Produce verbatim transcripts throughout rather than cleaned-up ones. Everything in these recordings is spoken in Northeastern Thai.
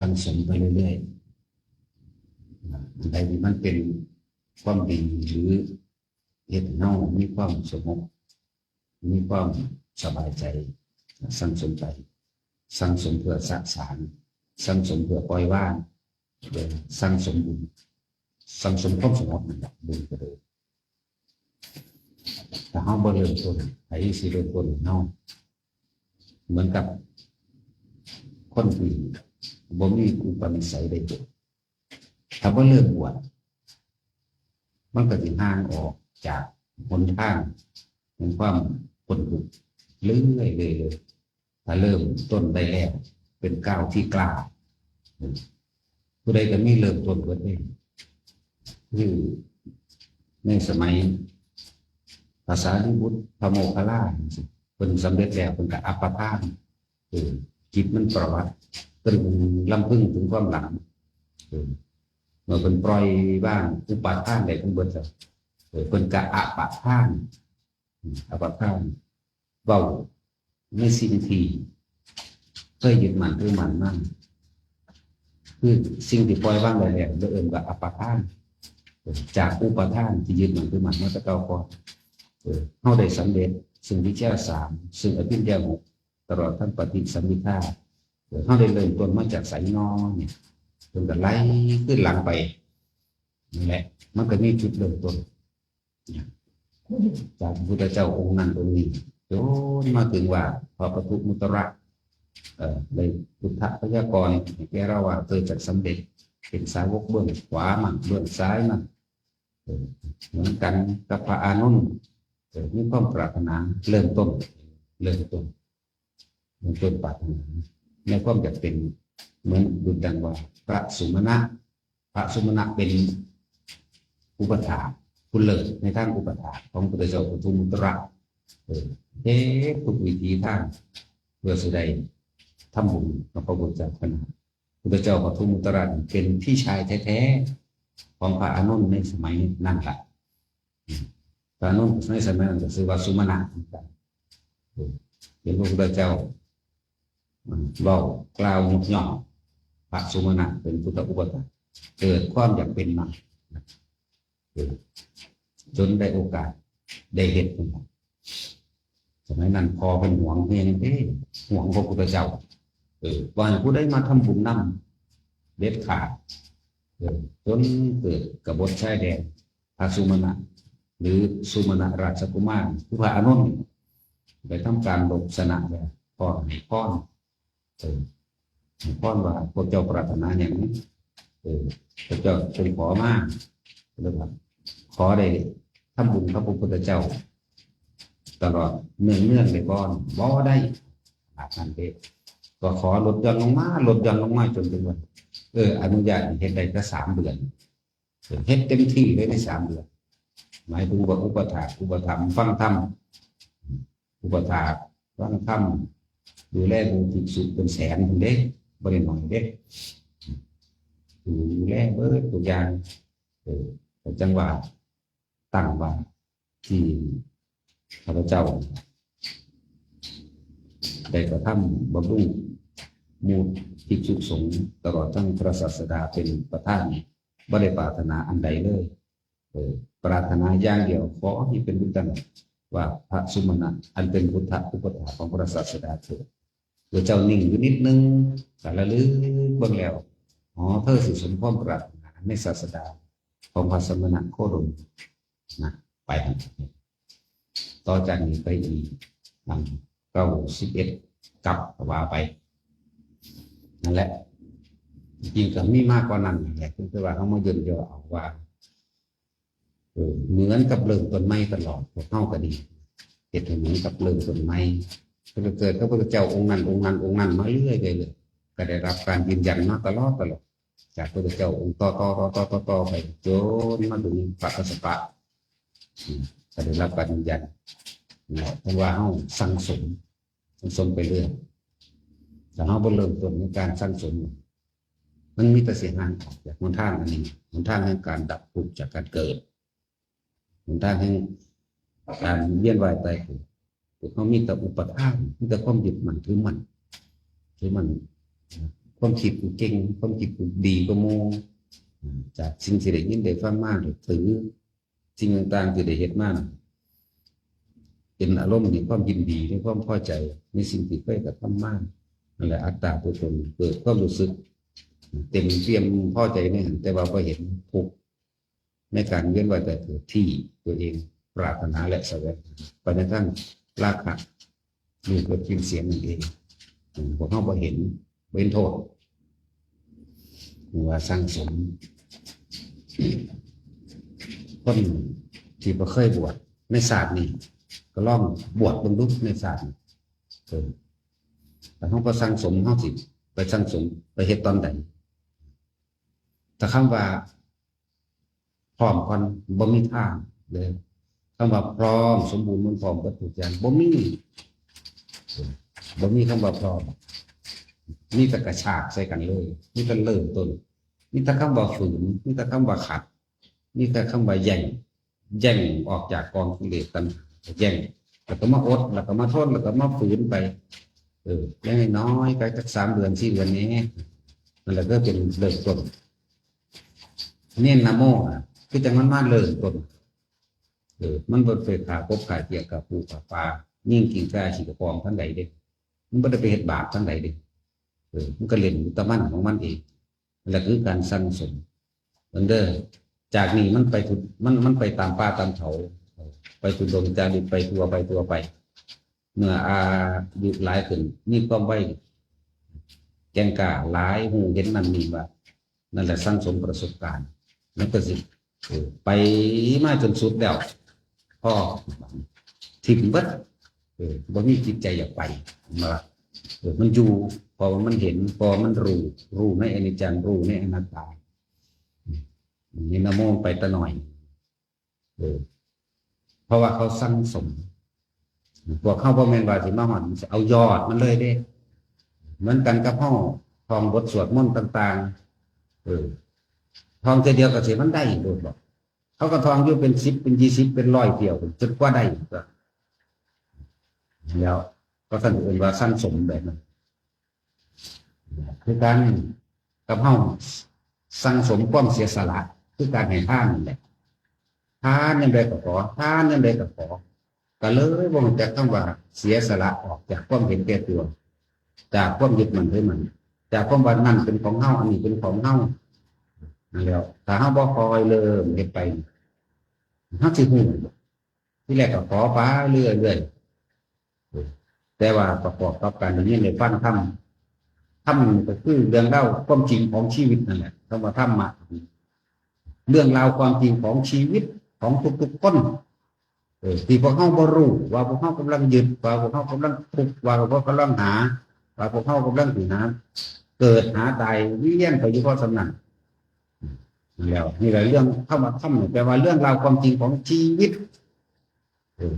สั่งสมไปเรื่อยๆ อันใดที่มันเป็นความดีหรือเฮ็ดให้เรามีความสงบ มีความสบายใจ สั่งสมไป สั่งสมเพื่อสะสาง สั่งสมเพื่อปล่อยวาง สั่งสมบุญ สั่งสมความสงบนั่นแหละ บุญก็เลย ถ้าเราบ่เริ่มต้น ไผสิเริ่มต้นให้เรา เหมือนกับคนที่บ่มีอุปนิสัยได้บวช ถ้าบ่เริ่มบวช มันก็สิห่างออกจากหนทางแห่งความพ้นทุกข์เรื่อยๆ เรื่อยๆ ถ้าเริ่มต้นได้แล้ว เป็นก้าวที่กล้า ผู้ใดก็มีเริ่มต้นเบิดเด้ คือในสมัยพระสารีบุตร พระโมคคัลลานะ เพิ่นสำเร็จแล้ว เพิ่นก็อัปปทาน เออ จิตมันประวัติตรึงลำพึงถึงความหลัง เออ เมื่อเพิ่นปล่อยวางอุปาทานได้ทั้งเบิดแล้ว เออ เพิ่นก็อัปปทาน อืม อัปปทาน เว้าในสิ่งที่เคยยึดมั่นถือมั่นมา คือสิ่งที่ปล่อยวางได้แล้ว เรียกว่าอัปปทาน จากอุปาทานที่ยึดมั่นถือมั่นมาแต่เก่าก่อน เออ เฮาได้สำเร็จซึ่งวิชชาสาม ซึ่งอภิญญาหก ตลอดทั้งปฏิสัมภิทา เออ เฮาได้เริ่มต้นมาจากไสน้อเนี่ย เพิ่นก็ไล่ขึ้นหลังไป นั่นแหละ มันก็มีจุดเริ่มต้น จากพระพุทธเจ้าองค์นั้นองค์นี้ จนมาถึงว่าพระปทุมมุตตระ เอ่อ ได้พุทธพยากรณ์ให้แก่เราว่าเธอจะสำเร็จเป็นสาวกเบื้องขวามั่ง เบื้องซ้ายมั่ง เออ เหมือนกันกับพระอานนท์ เออ มีความปรารถนาเริ่มต้น เริ่มต้น เริ่มต้นปรารถนาในความอยากเป็นเหมือนดุจดังว่าพระสุมาณะ พระสุมาณะเป็นอุปัฏฐาก ผู้เลิศในทางอุปัฏฐากของพระพุทธเจ้าปทุมมุตตระ เออ เฮ็ดทุกวิถีทาง เพื่อสิได้ทำบุญกับพระพุทธเจ้าคณะ พุทธเจ้าปทุมมุตตระเป็นพี่ชายแท้ๆ ของพระอานนท์ในสมัยนั้นล่ะ พระอานนท์ในสมัยนั้นก็ชื่อว่าสุมาณะเหมือนกัน เห็นพระพุทธเจ้า อืม เว้ากล่าวยกย่องพระสุมาณะเป็นพุทธอุปัฏฐาก เกิดความอยากเป็นมา เออ จนได้โอกาสได้เฮ็ดนั่นล่ะ สมัยนั้นพ่อเพิ่นหวงเพียงเด้ หวงพระพุทธเจ้า เออ บ่ให้ผู้ใดมาทำบุญนำเด็ดขาด เออ จนเกิดกบฏชายแดน พระสุมาณะ หรือสุมาณะราชกุมาร คือพระอานนท์ ไปทำการรบชนะแล้ว พ่อให้พร เออ ให้พรว่าพวกเจ้าปรารถนาหยัง เออ พวกเจ้าจงขอมา แล้วก็ขอได้ทำบุญกับพระพุทธเจ้า ตลอดเนืองๆ เลยบ่ บ่ได้ ขนาดนั้นเด้ ก็ขอลดหย่อนลงมา ลดหย่อนลงมาจนถึงว่า เออ อนุญาตให้เฮ็ดได้แค่สามเดือน เฮ็ดเต็มที่เลยในสามเดือน หมายถึงว่าอุปัฏฐาก อุปถัมภ์ ฟังธรรม อุปัฏฐาก ฟังธรรม ดูแลหมู่ภิกษุเป็นแสนพุ้นเด้ บ่ได้น้อยเด้ ดูแลเบิดทุกอย่าง เออ ก็จั่งว่าตั้งว่าที่ข้าพเจ้า ได้กระทำบำรุงหมู่ภิกษุสงฆ์ ตลอดทั้งพระศาสดาเป็นประธาน บ่ได้ปรารถนาอันใดเลย เออ ปรารถนาอย่างเดียว ขอให้เป็นบุญตังว่าพระสุมาณะ อันเป็นพุทธอุปัฏฐากของพระศาสดาเถิด พระเจ้านิ่งอยู่นิดนึง ก็ระลึกเบิ่งแล้ว อ๋อ เธอสิสมความปรารถนาในศาสดาของพระสมณโคดมนะ ไปหั่น ต่อจากนี้ไปอีก อ่า เก้าสิบเอ็ด กับว่าไป นั่นแหละ จริงๆก็มีมากกว่านั้นนั่นแหละ คือว่าเขามาย่นย่อเอาว่า เออ เหมือนกับเริ่มต้นใหม่ตลอด พวกเฮาก็ดี เฮ็ดให้เหมือนกับเริ่มต้นใหม่ ก็เกิดกับพระเจ้าองค์นั้น องค์นั้น องค์นั้นมาเรื่อยๆเลย ก็ได้รับการยืนยันมาตลอดตลอด จากพระเจ้าองค์ต่อๆๆๆๆไป จนมาถึงพระกัสสปะ อืม ก็ได้รับการยืนยัน นั่นแหละ เพราะว่าเฮาสั่งสม สั่งสมไปเรื่อย ถ้าเฮาบ่เริ่มต้นในการสั่งสม มันมีแต่สิห่างออกจากหนทางอันนี้ หนทางแห่งการดับทุกข์จากการเกิด หนทางแห่งการเวียนว่ายตายเกิด พวกเฮามีแต่อุปาทาน มีแต่ความยึดมั่นถือมั่น ถือมั่น ความคิดกูเก่ง ความคิดกูดีกว่าหมู่ จากสิ่งที่ได้ยินได้ฟังมา หรือสิ่งต่างๆที่ได้เฮ็ดมา เป็นอารมณ์ในความยินดี ในความพอใจ ในสิ่งที่เคยกระทำมา นั่นแหละ อัตตาตัวตน เกิดความรู้สึก เต็มเปี่ยมพอใจในหั้น แต่ว่าบ่เห็นทุกข์ในการเวียนว่ายตายเกิดที่ตัวเองปรารถนาและแสวงหา ไปในทางราคะ รูปรสกลิ่นเสียงนั่นเอง อืม พวกเฮาบ่เห็น บ่เห็นโทษ ว่าสั่งสม คนที่บ่เคยบวชในชาตินี้ ก็ลองบวชเบิ่งดูในชาตินี้ เออ แต่เฮาบ่สั่งสม เฮาสิไปสั่งสม ไปเฮ็ดตอนใด ถ้าคำว่า พร้อมก่อน บ่มีทางเลย คำว่าพร้อม สมบูรณ์ มันพร้อมเบิดทุกอย่าง บ่มี บ่มีคำว่าพร้อม มีแต่กระชากใส่กันเลย มีแต่เริ่มต้น มีแต่คำว่าฝืน มีแต่คำว่าขัด มีแต่คำว่าแย่ง แย่งออกจากกองกิเลสตัณหา แย่ง แล้วก็มาอด แล้วก็มาทน แล้วก็มาฝืนไป เออ อย่างน้อยๆ ก็จักสามเดือน สี่เดือนนี้ นั่นแหละก็เป็นเริ่มต้น เน้นนะโมน่ะ คือจังมันมาเริ่มต้น เออ มันบ่ไปฆ่ากบฆ่าเขียดฆ่าปูฆ่าปลา ยิงกิ้งก่าขี้กระป๋องทางใดเด้ มันบ่ได้ไปเฮ็ดบาปทางใดเด้ เออ มันก็เล่นอยู่แต่มันของมันเอง นั่นแหละคือการสั่งสม เบิ่งเด้อ จากนี้มันไปทุ มัน มันไปตามป่าตามเขา ไปทุดงจาริก ไปทั่ว ไปทั่วไป เมื่ออายุหลายขึ้น มีความไวแกร่งกล้าหลาย ฮู้เห็นนั่นนี่ว่า นั่นแหละสั่งสมประสบการณ์ มันก็สิ เออ ไปมาจนสุดแล้ว พอถิ่มเบิด เออ บ่มีจิตใจอยากไป มา เออ มันอยู่ เพราะว่ามันเห็น เพราะว่ามันรู้ รู้ในอนิจจัง รู้ในอนัตตา นี่นะโมไปแต่น้อย เออ เพราะว่าเขาสั่งสม พวกเขาบ่แม่นว่าสิมาฮอด สิเอายอดมันเลยเด้ เหมือนกันกับเฮาท่องบทสวดมนต์ต่างๆ เออ ท่องเทื่อเดียวก็สิมันได้โลดบ่ เขาก็ท่องอยู่เป็นสิบ เป็นยี่สิบ เป็นร้อยเที่ยว จนกว่าได้ก็ แล้วก็ท่านเอิ้นว่าสั่งสมแบบนั้น คือการกับเฮาสั่งสมความเสียสละ คือการให้ทานนั่นแหละ ทานยามใดก็ขอ ทานยามใดก็ขอ ก็เลยบ่รู้จักคำว่าเสียสละออกจากความเห็นแก่ตัว จากความยึดมั่นถือมั่น จากความว่านั่นเป็นของเฮา อันนี้เป็นของเฮา นั่นแหล้ว ถ้าเฮาบ่คอยเริ่มเฮ็ดไป เฮาสิฮู้ ทีแรกก็ขอไปเรื่อยๆ แต่ว่าประกอบกับการได้ยินได้ฟังธรรม ธรรมก็คือเรื่องราวความจริงของชีวิตนั่นแหละ คำว่าธรรมะ เรื่องราวความจริงของชีวิตของทุกๆคน เออ ที่พวกเฮาบ่รู้ว่าพวกเฮากำลังยึด ว่าพวกเฮากำลังทุกข์ ว่าพวกเฮากำลังหา ว่าพวกเฮากำลังสิหา เกิดหาตายเวียนไปอยู่เพราะส่ำนั้น แล้วนี่แหละเรื่องธรรมะ ธรรมะแปลว่าเรื่องราวความจริงของชีวิต เออ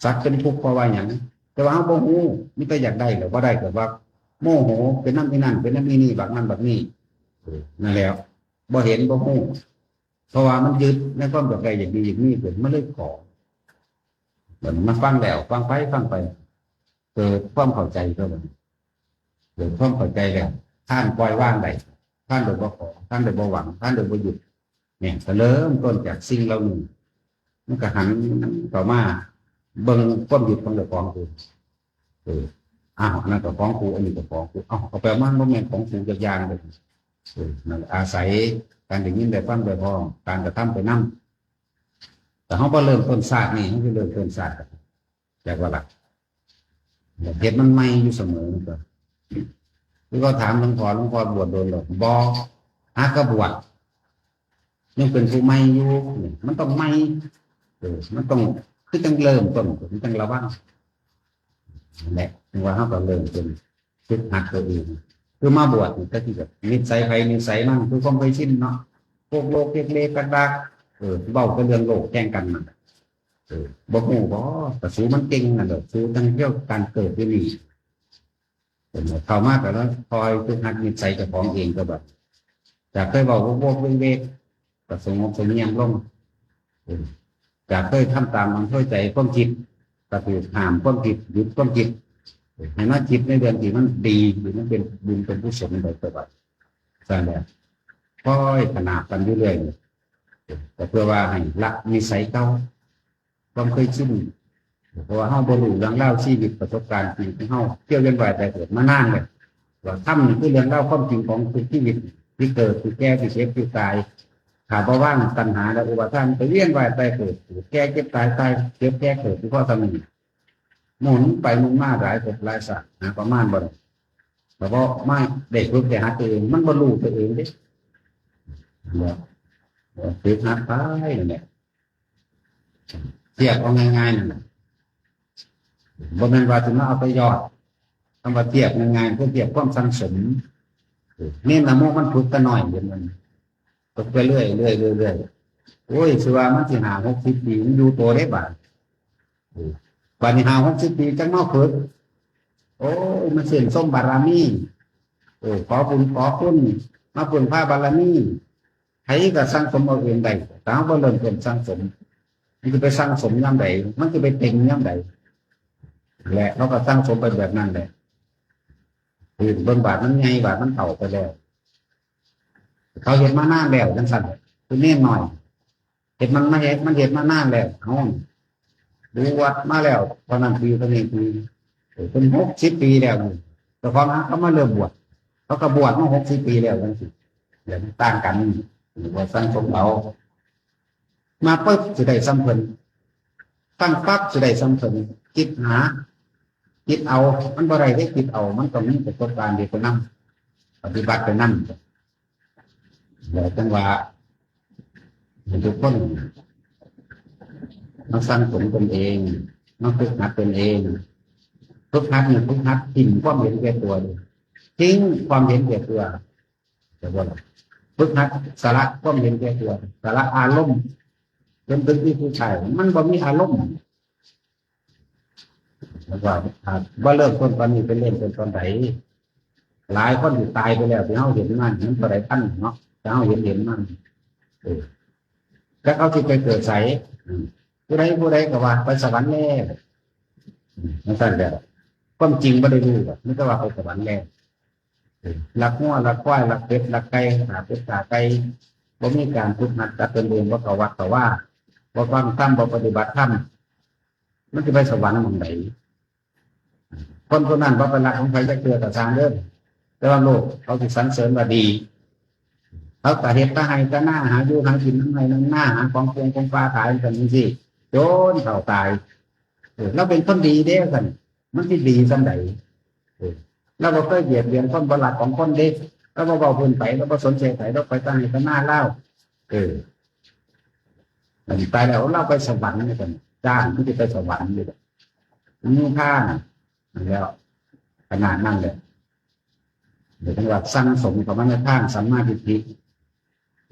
สัตว์เป็นทุกข์เพราะว่าหยัง แต่ว่าเฮาบ่ฮู้ มีแต่อยากได้ แล้วบ่ได้ก็ว่า โมโห เป็นนำอีนั่น เป็นนำอีนี่ บักนั่นบักนี่ เออ นั่นแหละ บ่เห็นบ่ฮู้ เพราะว่ามันยึดในความอยากได้ อยากดี อยากมี เกิดมาเลยขอ บัดนี้มาฟังแล้ว ฟังไป ฟังไป เกิดความเข้าใจก็เลย เกิดความเข้าใจแล้ว ทานปล่อยวางได้ ทานโดยบ่ขอ ทานโดยบ่หวัง ทานโดยบ่ยึด เนี่ย ก็เริ่มต้นจากสิ่งเหล่านี้ มันก็หันเข้ามาเบิ่งความยึดของเจ้าของคือ เออ อ้าว อันนั้นก็ของกู อันนี้ก็ของกู เอ้า เอาไปมามันบ่แม่นของกูจักอย่างเลย เออ นั่นแหละ อาศัยการได้ยินได้ฟังไปพร้อม การกระทำไปนำ แต่เฮาบ่เริ่มต้นชาตินี้ เฮาสิเริ่มต้นชาติ จักว่าล่ะ เฮ็ดมันใหม่อยู่เสมอ มันก็ คือก็ถามหลวงพ่อ หลวงพ่อบวชโดนแล้วบ่ หากะบวช ยังเป็นผู้ใหม่อยู่ นี่ มันต้องใหม่ เออ มันต้อง คือจั่งเริ่มต้น มันจั่งระวัง นั่นแหละ ถึงว่าเฮาก็เริ่มต้นฝึกหัดตัวเอง คือมาบวชนี่ก็คือแบบนิสัยไผนิสัยมัน คือความเคยชินเนาะ พวกโลกเล็กๆ ดักๆ เออ เว้าแต่เรื่องโลกแข่งกันนั่นแหละ เออ บ่ฮู้บ่ ก็สูมันเก่งนั่นแหละ สูจั่งเที่ยวการเกิดอยู่นี่ เออ เข้ามาก็แล้วคอยฝึกหัดนิสัยเจ้าของเองก็แบบ จากเคยเว้าโวกๆ เวกๆ ก็สงบเสงี่ยมลง เออ จากเคยทำตามอำเภอใจความคิด ก็ถูกห้ามความคิด หยุดความคิด ให้มาคิดในเรื่องที่มันดี หรือมันเป็นบุญเป็นกุศลโดยตลอด สั่นแหละ ค่อยขนาบกันอยู่เรื่อย ก็เพื่อว่าให้ละนิสัยเก่า ความเคยชิน เพราะว่าเฮาบ่รู้เรื่องราวชีวิตประสบการณ์จริงของเฮา เที่ยวเวียนว่ายตายเกิดมานานแล้ว ว่าธรรมนี่คือเรื่องราวความจริงของทุกชีวิตที่เกิด ที่แก่ ที่เจ็บ ที่ตาย ถ้าบ่วางตัณหาและอุปาทานไปเวียนว่ายตายเกิด เกิดแก่เจ็บตาย ตายเจ็บแก่เกิดอยู่พอส่ำนี้ หมุนไปหมุนมาหลายภพหลายชาติ หาประมาณบ่ได้ แต่ว่าไม่ได้ฝึกแต่หาตัวเอง มันบ่รู้ตัวเองเด้ เนี่ย ฝึกหัดไปนั่นแหละ เทียบเอาง่ายๆนั่นแหละ บ่แม่นว่าสิมาเอาแต่ยอด คำว่าเทียบง่ายๆ คือเทียบความสั่งสม เน้นนะโมมันฝึกแต่น้อยเดี๋ยวมัน ฝึกไปเรื่อยๆ เรื่อยๆ โอ้ย สิว่ามันสิห้าหกสิบปี มันอยู่ตัวได้บาด เออ บาดนี้ห้าหกสิบปีจังมาฝึก โอ้ย มันเสื่อมสมบารมี เออ ขอบุญขอคุณ มาพึ่งพาบารมี ไผก็สั่งสมเอาเองได้ ถ้าเฮาบ่เริ่มต้นสั่งสม มันจะไปสั่งสมยามใด มันจะไปเต็มยามใด และเขาก็สั่งสมไปแบบนั้นแหละ คือเบิ่งบาดมันใหญ่ บาดมันเฒ่าไปแล้ว เขาเฮ็ดมานานแล้วจังซั่น คือเน้นหน่อย เฮ็ดมันมาเฮ็ด มันเฮ็ดมานานแล้ว เฮาบวชมาแล้ว เท่านั้นปี เท่านี้ปี เออ เป็นหกสิบปีแล้วนี่ แต่ความหาเขามาเริ่มบวช เขาก็บวชมาหกสิบปีแล้วจังซี่ เดี๋ยวมันต่างกัน หรือว่าสั่งสมเอา มาปุ๊บสิได้ส่ำเพิ่น ตั้งปั๊บสิได้ส่ำเพิ่น คิดหา คิดเอา มันบ่ได้เด้ คิดเอา มันต้องมีประสบการณ์เดียวไปนำ ปฏิบัติไปนำ แล้วจังว่าให้ทุกคนมาสั่งสมตนเอง มาฝึกหัดตนเอง ฝึกหัดนี่ฝึกหัดทิ้งความเห็นแก่ตัวเลย ทิ้งความเห็นแก่ตัว จะว่าอะไร ฝึกหัดสละความเห็นแก่ตัว สละอารมณ์ จนถึงที่สุดท้าย มันบ่มีอารมณ์ แล้วก็ อ่า บ่เริ่มต้นตอนนี้ เป็นเริ่มต้นตอนใด หลายคนที่ตายไปแล้ว ที่เฮาเห็นมา มันเท่าใดพันเนาะ แต่เฮาเห็น เห็นมา เออ แล้วเขาสิไปเกิดไส อืม ผู้ใด ผู้ใดก็ว่าไปสวรรค์แล้ว อืม จังซั่นแหละ ความจริงบ่ได้รู้หรอก มันก็ว่าไปสวรรค์แล้ว เออ ลักงัว ลักควาย ลักเป็ด ลักไก่ ฆ่าเป็ด ฆ่าไก่ บ่มีการฝึกหัดกับตนเอง บ่เข้าวัดเข้าวา บ่ฟังธรรม บ่ปฏิบัติธรรม มันสิไปสวรรค์หม่องใด คนผู้นั้นบ่ไปลักของไผจักเทื่อก็ซ่างเด้อ แต่ว่าโลกเขาสิสรรเสริญว่าดี เขาก็เฮ็ดตาไร่ตานา หาอยู่หากินนำไร่นำนา หาของปงของป่าขายกันจังซี่ จนเฒ่าตาย เออ ลาวเป็นคนดีเด้ซั่น มันสิดีส่ำใด เออ ลาวบ่เคยเบียดเบียนคน บ่ลักของคนเด้ ลาวบ่เว้าพื้นไผ ลาวบ่สนใจไผ ลาวไปตาไร่ตานาลาว เออ อันนี้ตายแล้วลาวไปสวรรค์นี่กัน จ้างมันสิไปสวรรค์นี่แหละ มีทาง แล้ว ขนาดนั้นแหละ เดี๋ยวจังว่าสั่งสมเข้ามาในทางสัมมาทิฏฐิ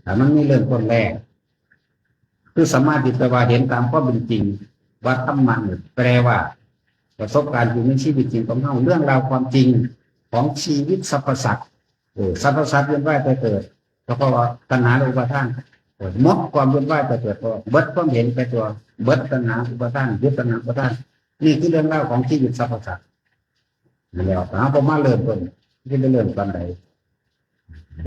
แต่มันมีเริ่มต้นแรก คือสัมมาทิฏฐิแปลว่าเห็นตามความเป็นจริง ว่าธรรมะเนี่ยแปลว่า ประสบการณ์อยู่ในชีวิตจริงของเฮา เรื่องราวความจริงของชีวิตสรรพสัตว์ เออ สรรพสัตว์เวียนว่ายตายเกิด ก็เพราะว่าตัณหาและอุปาทาน เออ หมดความเวียนว่ายตายเกิด เพราะเบิดความเห็นแก่ตัว เบิดตัณหาอุปาทาน หยุดตัณหาอุปาทาน นี่คือเรื่องราวของชีวิตสรรพสัตว์ นั่นแหละ ถ้าเฮาบ่มาเริ่มต้น สิไปเริ่มตอนใด